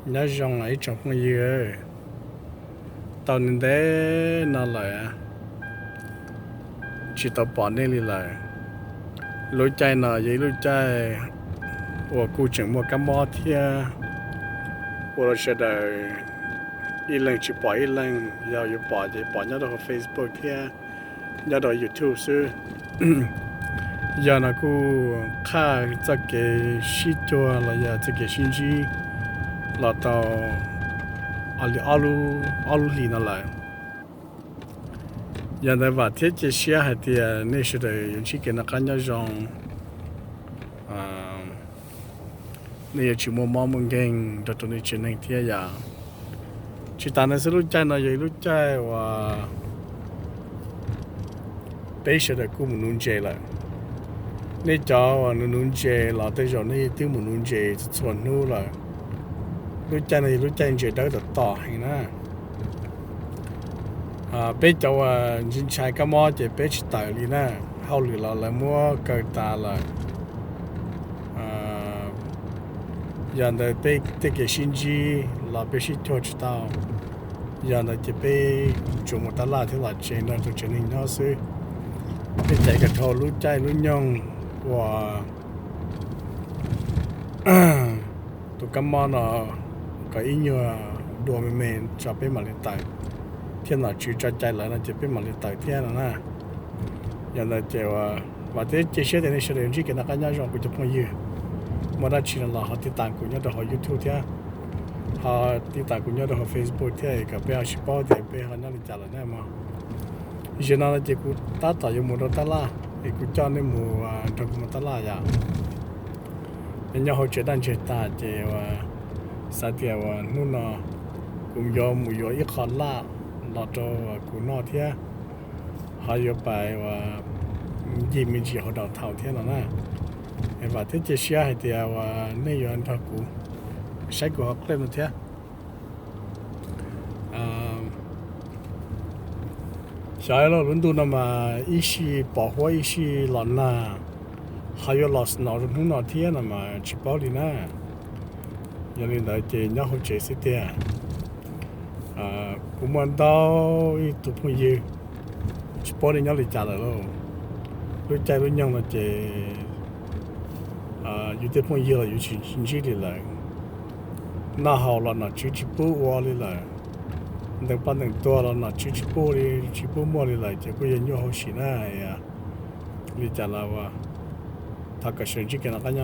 Nyob zoo ib tsoom phooj ywg, tau ntev ntev no lawm tsis tau pom nej li lawm. Lub caij no yog ib lub caij uas kuj tseem muaj kab mob thiab, ua rau sawv daws ib leeg tsis pom ib leeg, yog yuav pom ces pom nyob rau hauv Facebook thiab nyob rau YouTube xwb. Yog no kuj qhaj txoj kev sib cuag los yog txoj kev sib ntsib los tau li ob lub hlis no lawm. Yog ntawd vam thiab cia siab hais tias nej sawv daws yuav ntsib kev noj qab nyob zoo, nej yuav tsis muaj mob muaj nkeeg nrog rau nej tsev neeg thiab yom. Tsis tas ntawd xwb, lub caij no yog ib lub caij uas peb sawv daws kuj mus nuv ntses lawm. Nej cov uas nuv nuv ntses los tej zaum nej twb mus nuv ntses txhua txhua hnub lawm. Lub caij no yog lub caij ntses dawb tom tom heev na. Peb cov uas ntshai ntshai kab mob ces peb tsis tawm li na, hauj lwm los lawv muab kaw tas lawm. Yog ntawd peb tej kev sib ntsib los peb sib cuag tsis tau. Yog ntawd ces peb tsuas mus tab laj thiab los tsev nrog rau tsev neeg nyob xwb. Peb caiv kom dhau lub caij lub nyoog uas tus kab mob no kom ib nyuag dua me me tso peb mam li tawm, thiab nom tswv tso cai lawm no ces peb mam li tawm thiab no na. Yog ntawd ces uas vam thiab cia siab tias nej sawv daws ntsib kev noj qab nyob zoo kuv cov phooj ywg. Muaj dab tsi no los ho tij tas kuv nyob rau hauv YouTube thiab, ho tij tas kuv nyob rau hauv Facebook thiab kom peb ho sib paub tias peb ho nyob li cas lawm na mog. Zaum no ces kuv tab tom yuav mus rau tab laj es kuv coj nej mus nrog kuv mus tab laj yom. Nyob hauv tsev daj ntseg tas ces uas xav tias uas hnub no kuv yuav mus yuav ib qho laj los rau kuv noj thiab, ho yuav pais uas ncig me ntsis hauv downtown thiab no na. Vam thiab cia siab hais tias uas nej yuav nrog kuv saib kuv hauv clip no thiab. Xyov lub ntuj no mas ib sij pos huab ib sij los nag, ho yuav los snow rau hnub no thiab no mas tsis paub li na. Yog li ntawd ces nyob hauv tsev xwb tiag. Kuv muaj ntau ib tug phooj ywg tsis paub nej nyob li cas lawm lauj. Lub caij lub nyoog no ces yus tej phooj ywg los yuav tsis ntsib li lawm. Noj haus los nom tswv tsis pub ua li lawm. Ntees poj ntees tuag los nom tswv tsis pub li, tsis pub muaj li lawm ces kuj yog nyuaj hauj sim na. Li cas los thov kom sawv ntsib kev noj qab nyob